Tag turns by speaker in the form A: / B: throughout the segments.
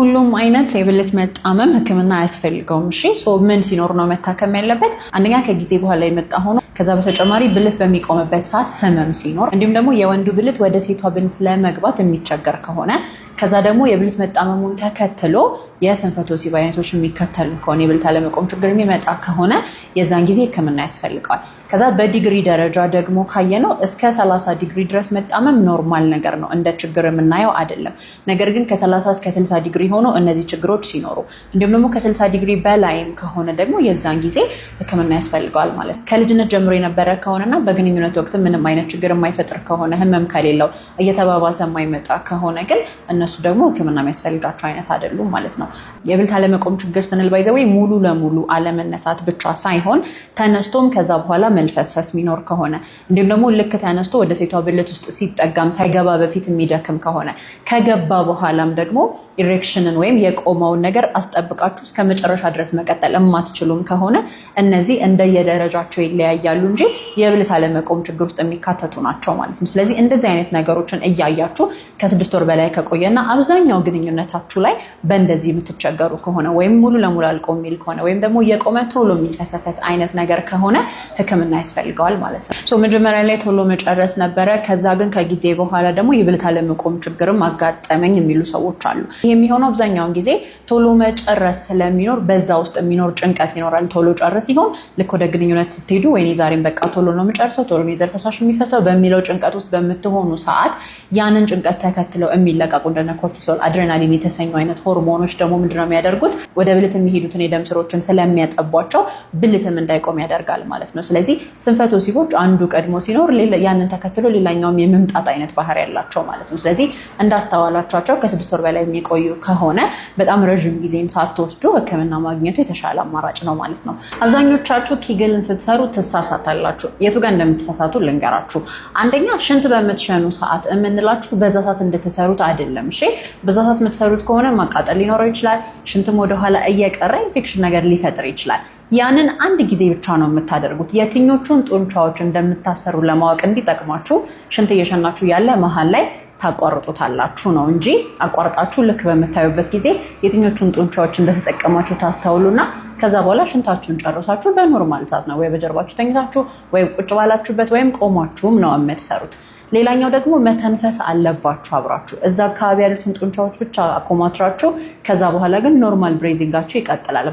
A: ሁሉም አይነት የብልት መጣመም ሕክምና አያስፈልገውም። እሺ፣ so ምን ሲኖር ነው መታከም ያለበት? አንደኛ ከጊዜ በኋላ የመጣ ሆኖ ከዛ በተጨማሪ ብልት በሚቆምበት ሰዓት ህመም ሲኖር፣ እንዲሁም ደግሞ የወንዱ ብልት ወደ ሴቷ ብልት ለመግባት የሚቸገር ከሆነ፣ ከዛ ደግሞ የብልት መጣመሙን ተከትሎ የስንፈተ ወሲብ አይነቶች የሚከተሉ ከሆነ፣ የብልት አለመቆም ችግር የሚመጣ ከሆነ የዛን ጊዜ ሕክምና ያስፈልገዋል። ከዛ በዲግሪ ደረጃ ደግሞ ካየነው እስከ 30 ዲግሪ ድረስ መጣመም normal ነገር ነው፣ እንደ ችግር የምናየው አይደለም። ነገር ግን ከ30 እስከ 60 ዲግሪ ሆኖ እነዚህ ችግሮች ሲኖሩ፣ እንዲሁም ደግሞ ከ60 ዲግሪ በላይም ከሆነ ደግሞ የዛን ጊዜ ሕክምና ያስፈልገዋል ማለት ነው። ከልጅነት ጀምሮ የነበረ ከሆነና በግንኙነት ወቅት ምንም አይነት ችግር የማይፈጥር ከሆነ፣ ህመም ከሌለው፣ እየተባባሰ የማይመጣ ከሆነ ግን እነሱ ደግሞ ሕክምና የሚያስፈልጋቸው አይነት አይደሉም ማለት ነው። የብልት አለመቆም ችግር ስንል by the way ሙሉ ለሙሉ አለመነሳት ብቻ ሳይሆን ተነስቶም ከዛ በኋላ መልፈስፈስ የሚኖር ከሆነ፣ እንዲሁም ደግሞ ልክ ተነስቶ ወደ ሴቷ ብልት ውስጥ ሲጠጋም ሳይገባ በፊት የሚደክም ከሆነ፣ ከገባ በኋላም ደግሞ erection ን ወይም የቆመውን ነገር አስጠብቃችሁ እስከ መጨረሻ ድረስ መቀጠል የማትችሉም ከሆነ እነዚህ እንደየደረጃቸው ይለያያሉ እንጂ የብልት አለመቆም ችግር ውስጥ የሚካተቱ ናቸው ማለት ነው። ስለዚህ እንደዚህ አይነት ነገሮችን እያያችሁ ከ6 ወር በላይ ከቆየና አብዛኛው ግንኙነታችሁ ላይ በእንደዚህ የምትቸገሩ ከሆነ፣ ወይም ሙሉ ለሙሉ አልቆም የሚል ከሆነ፣ ወይም ደግሞ የቆመ ቶሎ የሚፈሰፈስ አይነት ነገር ከሆነ ሕክምና ያስፈልገዋል ማለት ነው። So መጀመሪያ ላይ ቶሎ መጨረስ ነበረ። ከዛ ግን ከጊዜ በኋላ ደግሞ የብልት አለመቆም ችግርም አጋጠመኝ የሚሉ ሰዎች አሉ። ይህ የሚሆነው አብዛኛውን ጊዜ ቶሎ መጨረስ ስለሚኖር በዛ ውስጥ የሚኖር ጭንቀት ይኖራል። ቶሎ ጨርስ ይሆን፣ ልክ ወደ ግንኙነት ስትሄዱ ወይኔ ዛሬም በቃ ቶሎ ነው የምጨርሰው፣ ቶሎ ነው የዘር ፈሳሽ የሚፈሰው በሚለው ጭንቀት ውስጥ በምትሆኑ ሰዓት ያንን ጭንቀት ተከትለው የሚለቀቁ እንደነ cortisol፣ adrenaline የተሰኙ አይነት ሆርሞኖች ደግሞ ምንድነው የሚያደርጉት? ወደ ብልት የሚሄዱትን የደም ስሮችን ስለሚያጠቧቸው ብልትም እንዳይቆም ያደርጋል ማለት ነው። ስለዚህ ስንፈተ ወሲቦች አንዱ ቀድሞ ሲኖር ያንን ተከትሎ ሌላኛውም የመምጣት አይነት ባህሪ ያላቸው ማለት ነው። ስለዚህ እንዳስተዋላችኋቸው ከ6 ወር በላይ የሚቆዩ ከሆነ በጣም ረዥም ጊዜን ሳትወስዱ ሕክምና ማግኘቱ የተሻለ አማራጭ ነው ማለት ነው። አብዛኞቻችሁ Kegel ን ስትሰሩ ትሳሳታላችሁ። የቱ ጋር እንደምትሳሳቱ ልንገራችሁ። አንደኛ ሽንት በምትሸኑ ሰዓት የምንላችሁ በዛ ሰዓት እንድትሰሩት አይደለም። እሺ፣ በዛ ሰዓት የምትሰሩት ከሆነ ማቃጠል ሊኖረው ይችላል። ሽንትም ወደኋላ እየቀረ ኢንፌክሽን ነገር ሊፈጥር ይችላል። ያንን አንድ ጊዜ ብቻ ነው የምታደርጉት። የትኞቹን ጡንቻዎች እንደምታሰሩ ለማወቅ እንዲጠቅማችሁ ሽንት እየሸናችሁ ያለ መሀል ላይ ታቋርጡታላችሁ ነው እንጂ አቋርጣችሁ ልክ በምታዩበት ጊዜ የትኞቹን ጡንቻዎች እንደተጠቀማችሁ ታስተውሉና ከዛ በኋላ ሽንታችሁን ጨርሳችሁ በ normal ሰዓት ነው ወይ በጀርባችሁ ተኝታችሁ ወይ ቁጭ ባላችሁበት ወይም ቆማችሁም ነው የምትሰሩት። ሌላኛው ደግሞ መተንፈስ አለባችሁ አብራችሁ። እዛ አካባቢ ያሉትን ጡንቻዎች ብቻ አኮማትራችሁ ከዛ በኋላ ግን normal breathing ኣችሁ ይቀጥላል።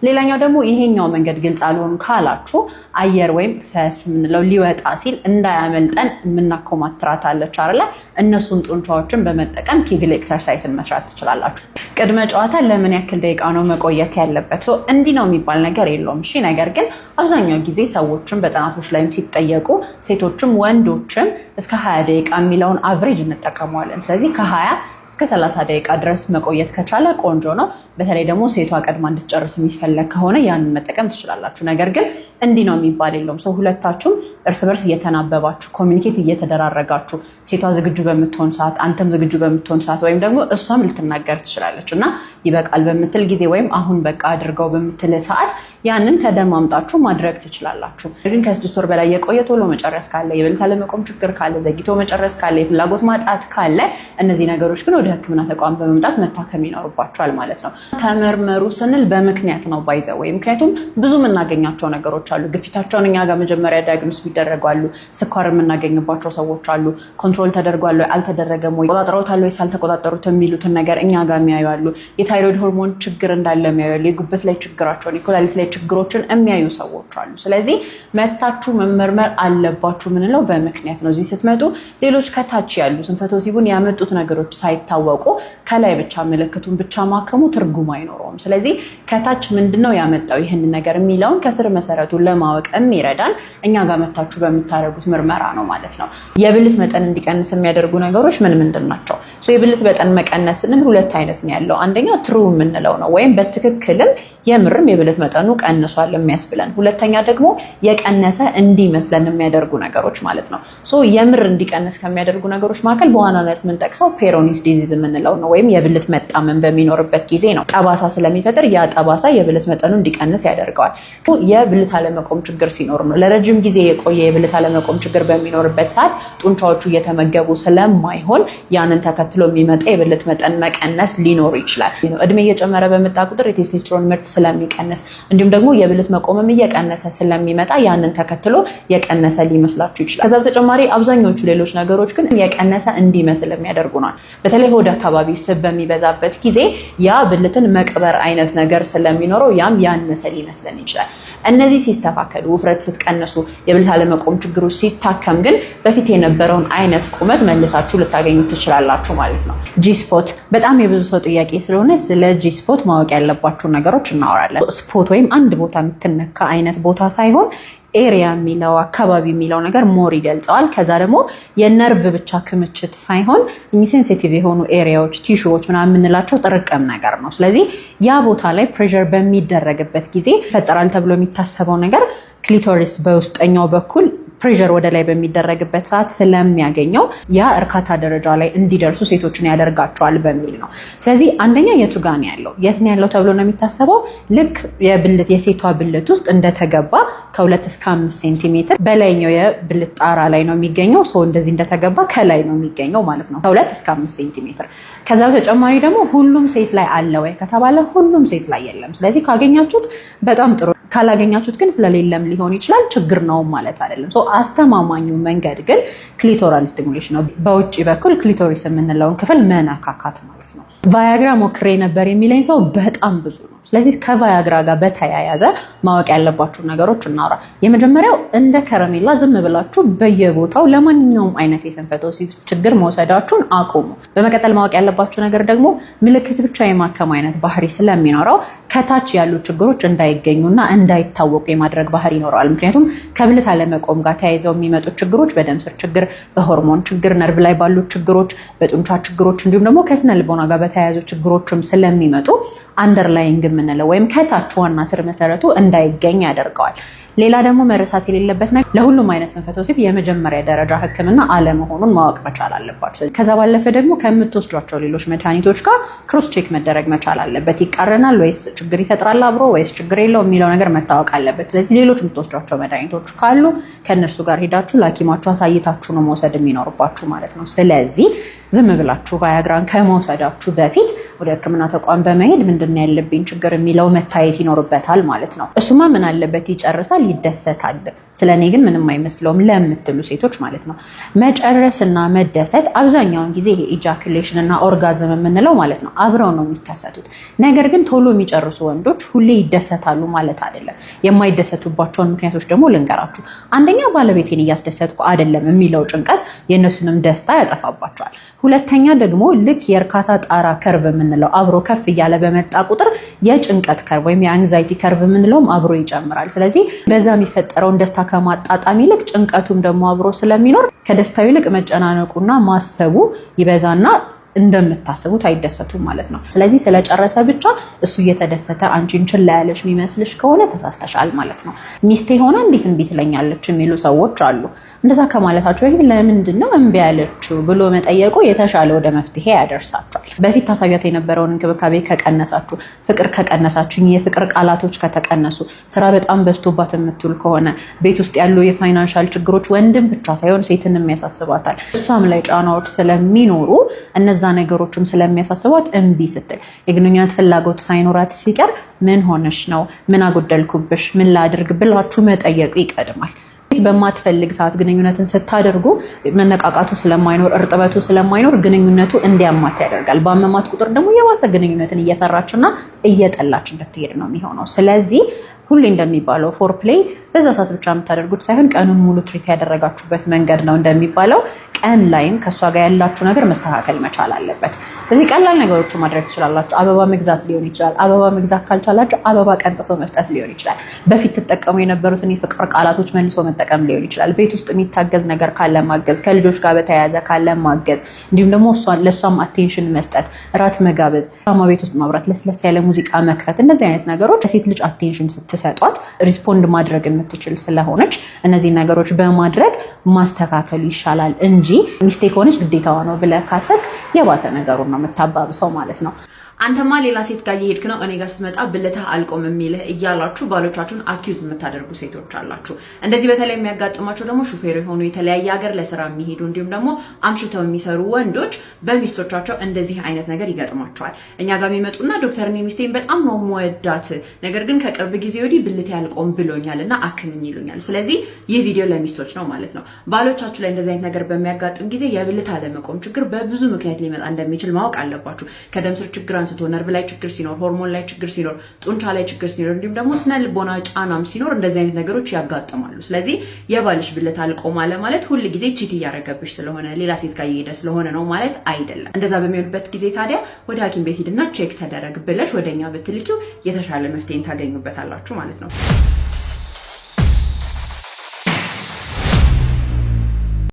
A: ሌላኛው ደግሞ ይሄኛው መንገድ ግልጽ አልሆን ካላችሁ አየር ወይም ፈስ የምንለው ሊወጣ ሲል እንዳያመልጠን የምናኮማትራት አለች አይደለ? እነሱን ጡንቻዎችን በመጠቀም Kegel exercise ን መስራት ትችላላችሁ። ቅድመ ጨዋታ ለምን ያክል ደቂቃ ነው መቆየት ያለበት? እንዲህ ነው የሚባል ነገር የለውም። እሺ፣ ነገር ግን አብዛኛው ጊዜ ሰዎችም በጥናቶች ላይም ሲጠየቁ ሴቶችም ወንዶችም እስከ 20 ደቂቃ የሚለውን average እንጠቀመዋለን። ስለዚህ ከ20 እስከ 30 ደቂቃ ድረስ መቆየት ከቻለ ቆንጆ ነው። በተለይ ደግሞ ሴቷ ቀድማ እንድትጨርስ የሚፈለግ ከሆነ ያንን መጠቀም ትችላላችሁ። ነገር ግን እንዲህ ነው የሚባል የለውም። So ሁለታችሁም እርስ በርስ እየተናበባችሁ፣ communicate እየተደራረጋችሁ፣ ሴቷ ዝግጁ በምትሆን ሰዓት፣ አንተም ዝግጁ በምትሆን ሰዓት፣ ወይም ደግሞ እሷም ልትናገር ትችላለች እና ይበቃል በምትል ጊዜ ወይም አሁን በቃ አድርገው በምትል ሰዓት ያንን ተደማምጣችሁ ማድረግ ትችላላችሁ። ግን ከ6 ወር በላይ የቆየ፣ ቶሎ መጨረስ ካለ፣ የብልት አለመቆም ችግር ካለ፣ ዘግይቶ መጨረስ ካለ፣ የፍላጎት ማጣት ካለ እነዚህ ነገሮች ግን ወደ ሕክምና ተቋም በመምጣት መታከም ይኖርባቸዋል ማለት ነው። ተመርመሩ ስንል በምክንያት ነው by the way። ምክንያቱም ብዙ የምናገኛቸው ነገሮች አሉ። ግፊታቸውን እኛ ጋር መጀመሪያ diagnose የሚደረጉ አሉ። ስኳር የምናገኝባቸው ሰዎች አሉ። Control ተደርጓል ወይ አልተደረገም ወይ፣ ተቆጣጥረውታል ወይስ አልተቆጣጠሩት የሚሉትን ነገር እኛ ጋር የሚያዩ አሉ። የታይሮይድ ሆርሞን ችግር እንዳለ የሚያዩ አሉ። የጉበት ላይ ችግራቸውን፣ የኩላሊት ላይ ችግሮችን የሚያዩ ሰዎች አሉ። ስለዚህ መታችሁ መመርመር አለባችሁ ምንለው በምክንያት ነው። እዚህ ስትመጡ ሌሎች ከታች ያሉ ስንፈተ ወሲቡን ያመጡት ነገሮች ሳይታወቁ ከላይ ብቻ ምልክቱን ብቻ ማከሙ ትርጉም አይኖረውም። ስለዚህ ከታች ምንድነው ያመጣው ይህን ነገር የሚለውን ከስር መሰረቱ ለማወቅ የሚረዳን እኛ ጋር መታችሁ በምታደርጉት ምርመራ ነው ማለት ነው። የብልት መጠን እንዲቀንስ የሚያደርጉ ነገሮች ምን ምንድን ናቸው? የብልት መጠን መቀነስ ስንል ሁለት አይነት ነው ያለው። አንደኛው true የምንለው ነው ወይም በትክክልም የምርም የብልት መጠኑ ቀንሷል የሚያስብለን። ሁለተኛ ደግሞ የቀነሰ እንዲመስለን የሚያደርጉ ነገሮች ማለት ነው። So የምር እንዲቀንስ ከሚያደርጉ ነገሮች መካከል በዋናነት የምንጠቅሰው Peyronie's disease የምንለው ነው፣ ወይም የብልት መጣመም በሚኖርበት ጊዜ ነው። ጠባሳ ስለሚፈጥር ያ ጠባሳ የብልት መጠኑ እንዲቀንስ ያደርገዋል። የብልት አለመቆም ችግር ሲኖር ነው። ለረጅም ጊዜ የቆየ የብልት አለመቆም ችግር በሚኖርበት ሰዓት ጡንቻዎቹ እየተመገቡ ስለማይሆን ያንን ተከትሎ የሚመጣ የብልት መጠን መቀነስ ሊኖር ይችላል። እድሜ እየጨመረ በመጣ ቁጥር የቴስቴስትሮን ምርት ስለሚቀንስ እንዲሁም ደግሞ የብልት መቆምም እየቀነሰ ስለሚመጣ ያንን ተከትሎ የቀነሰ ሊመስላችሁ ይችላል። ከዛ በተጨማሪ አብዛኞቹ ሌሎች ነገሮች ግን የቀነሰ እንዲመስል የሚያደርጉ ነው። በተለይ ሆድ አካባቢ ስብ በሚበዛበት ጊዜ ያ ብልትን መቅበር አይነት ነገር ስለሚኖረው ያም ያነሰ ሊመስለን ይችላል። እነዚህ ሲስተካከሉ፣ ውፍረት ስትቀንሱ፣ የብልት አለመቆም ችግሩ ሲታከም ግን በፊት የነበረውን አይነት ቁመት መልሳችሁ ልታገኙ ትችላላችሁ ማለት ነው። G spot በጣም የብዙ ሰው ጥያቄ ስለሆነ ስለ G spot ማወቅ ያለባችሁ ነገሮች እናወራለን። Spot ወይም አንድ ቦታ የምትነካ አይነት ቦታ ሳይሆን area የሚለው፣ አካባቢ የሚለው ነገር more ይገልጸዋል። ከዛ ደግሞ የነርቭ ብቻ ክምችት ሳይሆን sensitive የሆኑ area ዎች፣ tissue ዎች ምናምን የምንላቸው ጥርቅም ነገር ነው። ስለዚህ ያ ቦታ ላይ pressure በሚደረግበት ጊዜ ይፈጠራል ተብሎ የሚታሰበው ነገር clitoris በውስጠኛው በኩል pressure ወደ ላይ በሚደረግበት ሰዓት ስለሚያገኘው ያ እርካታ ደረጃ ላይ እንዲደርሱ ሴቶችን ያደርጋቸዋል በሚል ነው። ስለዚህ አንደኛ የቱ ጋ ነው ያለው፣ የት ነው ያለው ተብሎ ነው የሚታሰበው። ልክ የብልት የሴቷ ብልት ውስጥ እንደተገባ ከ2 እስከ 5 ሴንቲሜትር በላይኛው የብልት ጣራ ላይ ነው የሚገኘው። So እንደዚህ እንደተገባ ከላይ ነው የሚገኘው ማለት ነው፣ ከ2 እስከ 5 ሴንቲሜትር። ከዛ በተጨማሪ ደግሞ ሁሉም ሴት ላይ አለ ወይ ከተባለ ሁሉም ሴት ላይ የለም። ስለዚህ ካገኛችሁት በጣም ጥሩ፣ ካላገኛችሁት ግን ስለሌለም ሊሆን ይችላል፣ ችግር ነው ማለት አይደለም። አስተማማኙ መንገድ ግን clitoral stimulation ነው። በውጭ በኩል clitoris የምንለውን ክፍል መነካካት ማለት ነው። ቫያግራ ሞክሬ ነበር የሚለኝ ሰው በጣም ብዙ ነው። ስለዚህ ከቫያግራ ጋር በተያያዘ ማወቅ ያለባችሁ ነገሮች እናውራ። የመጀመሪያው እንደ ከረሜላ ዝም ብላችሁ በየቦታው ለማንኛውም አይነት የስንፈተ ወሲብ ችግር መውሰዳችሁን አቁሙ። በመቀጠል ማወቅ ያለባችሁ ነገር ደግሞ ምልክት ብቻ የማከም አይነት ባህሪ ስለሚኖረው ከታች ያሉ ችግሮች እንዳይገኙና እንዳይታወቁ የማድረግ ባህሪ ይኖረዋል። ምክንያቱም ከብልት አለመቆም ጋር ተያይዘው የሚመጡ ችግሮች በደም ስር ችግር፣ በሆርሞን ችግር፣ ነርቭ ላይ ባሉ ችግሮች፣ በጡንቻ ችግሮች እንዲሁም ደግሞ ከስነ ልቦና ጋር በተያያዙ ችግሮችም ስለሚመጡ underlying የምንለው ወይም ከታች ዋና ስር መሰረቱ እንዳይገኝ ያደርገዋል። ሌላ ደግሞ መረሳት የሌለበት ነገር ለሁሉም አይነት ስንፈተ ወሲብ የመጀመሪያ ደረጃ ሕክምና አለመሆኑን ማወቅ መቻል አለባቸው። ከዛ ባለፈ ደግሞ ከምትወስዷቸው ሌሎች መድኃኒቶች ጋር cross check መደረግ መቻል አለበት። ይቃረናል ወይስ ችግር ይፈጥራል አብሮ ወይስ ችግር የለው የሚለው ነገር መታወቅ አለበት። ስለዚህ ሌሎች የምትወስዷቸው መድኃኒቶች ካሉ ከእነርሱ ጋር ሄዳችሁ ለሐኪማችሁ አሳይታችሁ ነው መውሰድ የሚኖርባችሁ ማለት ነው። ስለዚህ ዝም ብላችሁ ቫያግራን ከመውሰዳችሁ በፊት ወደ ሕክምና ተቋም በመሄድ ምንድን ነው ያለብኝ ችግር የሚለው መታየት ይኖርበታል ማለት ነው። እሱማ ምን አለበት ይጨርሳል፣ ይደሰታል፣ ስለ እኔ ግን ምንም አይመስለውም ለምትሉ ሴቶች ማለት ነው። መጨረስና መደሰት አብዛኛውን ጊዜ ይሄ ejaculation እና orgasm የምንለው ማለት ነው አብረው ነው የሚከሰቱት። ነገር ግን ቶሎ የሚጨርሱ ወንዶች ሁሌ ይደሰታሉ ማለት አይደለም። የማይደሰቱባቸውን ምክንያቶች ደግሞ ልንገራችሁ። አንደኛ ባለቤቴን እያስደሰትኩ አይደለም የሚለው ጭንቀት የእነሱንም ደስታ ያጠፋባቸዋል። ሁለተኛ ደግሞ ልክ የእርካታ ጣራ curve የምንለው አብሮ ከፍ እያለ በመጣ ቁጥር የጭንቀት curve ወይም የ anxiety curve የምንለውም አብሮ ይጨምራል። ስለዚህ በዛ የሚፈጠረውን ደስታ ከማጣጣም ይልቅ ጭንቀቱም ደግሞ አብሮ ስለሚኖር ከደስታው ይልቅ መጨናነቁና ማሰቡ ይበዛና እንደምታስቡት አይደሰቱም ማለት ነው። ስለዚህ ስለጨረሰ ብቻ እሱ እየተደሰተ አንቺን ችላ ያለሽ የሚመስልሽ ከሆነ ተሳስተሻል ማለት ነው። ሚስቴ ሆና እንዴት እምቢ ትለኛለች የሚሉ ሰዎች አሉ። እንደዛ ከማለታቸው በፊት ለምንድን ነው እምቢ ያለችው ብሎ መጠየቁ የተሻለ ወደ መፍትሄ ያደርሳቸዋል። በፊት ታሳያት የነበረውን እንክብካቤ ከቀነሳችሁ፣ ፍቅር ከቀነሳችሁ፣ የፍቅር ቃላቶች ከተቀነሱ፣ ስራ በጣም በዝቶባት የምትውል ከሆነ፣ ቤት ውስጥ ያሉ የ financial ችግሮች ወንድም ብቻ ሳይሆን ሴትንም ያሳስባታል። እሷም ላይ ጫናዎች ስለሚኖሩ እነዛ ነገሮችም ስለሚያሳስቧት እምቢ ስትል፣ የግንኙነት ፍላጎት ሳይኖራት ሲቀር ምን ሆነሽ ነው? ምን አጎደልኩብሽ? ምን ላድርግ ብላችሁ መጠየቁ ይቀድማል። በማትፈልግ ሰዓት ግንኙነትን ስታደርጉ መነቃቃቱ ስለማይኖር፣ እርጥበቱ ስለማይኖር ግንኙነቱ እንዲያማት ያደርጋል። በአመማት ቁጥር ደግሞ የባሰ ግንኙነትን እየፈራችና እየጠላች እንድትሄድ ነው የሚሆነው። ስለዚህ ሁሌ እንደሚባለው foreplay በዛ ሰዓት ብቻ የምታደርጉት ሳይሆን ቀኑን ሙሉ treat ያደረጋችሁበት መንገድ ነው። እንደሚባለው ቀን ላይም ከእሷ ጋር ያላችሁ ነገር መስተካከል መቻል አለበት። ስለዚህ ቀላል ነገሮችን ማድረግ ትችላላችሁ። አበባ መግዛት ሊሆን ይችላል። አበባ መግዛት ካልቻላችሁ አበባ ቀንጥሶ መስጠት ሊሆን ይችላል። በፊት ትጠቀሙ የነበሩትን የፍቅር ቃላቶች መልሶ መጠቀም ሊሆን ይችላል። ቤት ውስጥ የሚታገዝ ነገር ካለ ማገዝ፣ ከልጆች ጋር በተያያዘ ካለ ማገዝ፣ እንዲሁም ደግሞ ለእሷም attention መስጠት፣ እራት መጋበዝ፣ ሻማ ቤት ውስጥ ማብራት፣ ለስለስ ያለ ሙዚቃ መክፈት፣ እንደዚህ አይነት ነገሮች ለሴት ልጅ attention ስትሰጧት respond ማድረግ የምትችል ስለሆነች እነዚህ ነገሮች በማድረግ ማስተካከሉ ይሻላል እንጂ ሚስቴ ከሆነች ግዴታዋ ነው ብለህ ካሰብክ የባሰ ነገሩን ነው የምታባብሰው ማለት ነው።
B: አንተማ ሌላ ሴት ጋር እየሄድክ ነው፣ እኔ ጋር ስትመጣ ብልትህ አልቆም የሚልህ እያላችሁ ባሎቻችሁን accuse የምታደርጉ ሴቶች አላችሁ። እንደዚህ በተለይ የሚያጋጥማቸው ደግሞ ሹፌር የሆኑ፣ የተለያየ ሀገር ለስራ የሚሄዱ፣ እንዲሁም ደግሞ አምሽተው የሚሰሩ ወንዶች በሚስቶቻቸው እንደዚህ አይነት ነገር ይገጥማቸዋል። እኛ ጋር የሚመጡና "ዶክተር፣ እኔ ሚስቴን በጣም ነው የምወዳት፣ ነገር ግን ከቅርብ ጊዜ ወዲህ ብልቴ አልቆም ብሎኛል እና አክምኝ" ይሉኛል። ስለዚህ ይህ ቪዲዮ ለሚስቶች ነው ማለት ነው። ባሎቻችሁ ላይ እንደዚህ አይነት ነገር በሚያጋጥም ጊዜ የብልት አለመቆም ችግር በብዙ ምክንያት ሊመጣ እንደሚችል ማወቅ አለባችሁ። ከደም ስር ችግር አንስቶ ነርቭ ላይ ችግር ሲኖር፣ ሆርሞን ላይ ችግር ሲኖር፣ ጡንቻ ላይ ችግር ሲኖር፣ እንዲሁም ደግሞ ስነ ልቦና ጫናም ሲኖር እንደዚህ አይነት ነገሮች ያጋጥማሉ። ስለዚህ የባልሽ ብልት አልቆም አለ ማለት ሁል ጊዜ cheat እያደረገብሽ ስለሆነ፣ ሌላ ሴት ጋር እየሄደ ስለሆነ ነው ማለት አይደለም። እንደዛ በሚሆንበት ጊዜ ታዲያ ወደ ሐኪም ቤት ሂድና check ተደረግ ብለሽ ወደኛ ብትልኪው የተሻለ መፍትሄን ታገኙበታላችሁ ማለት ነው።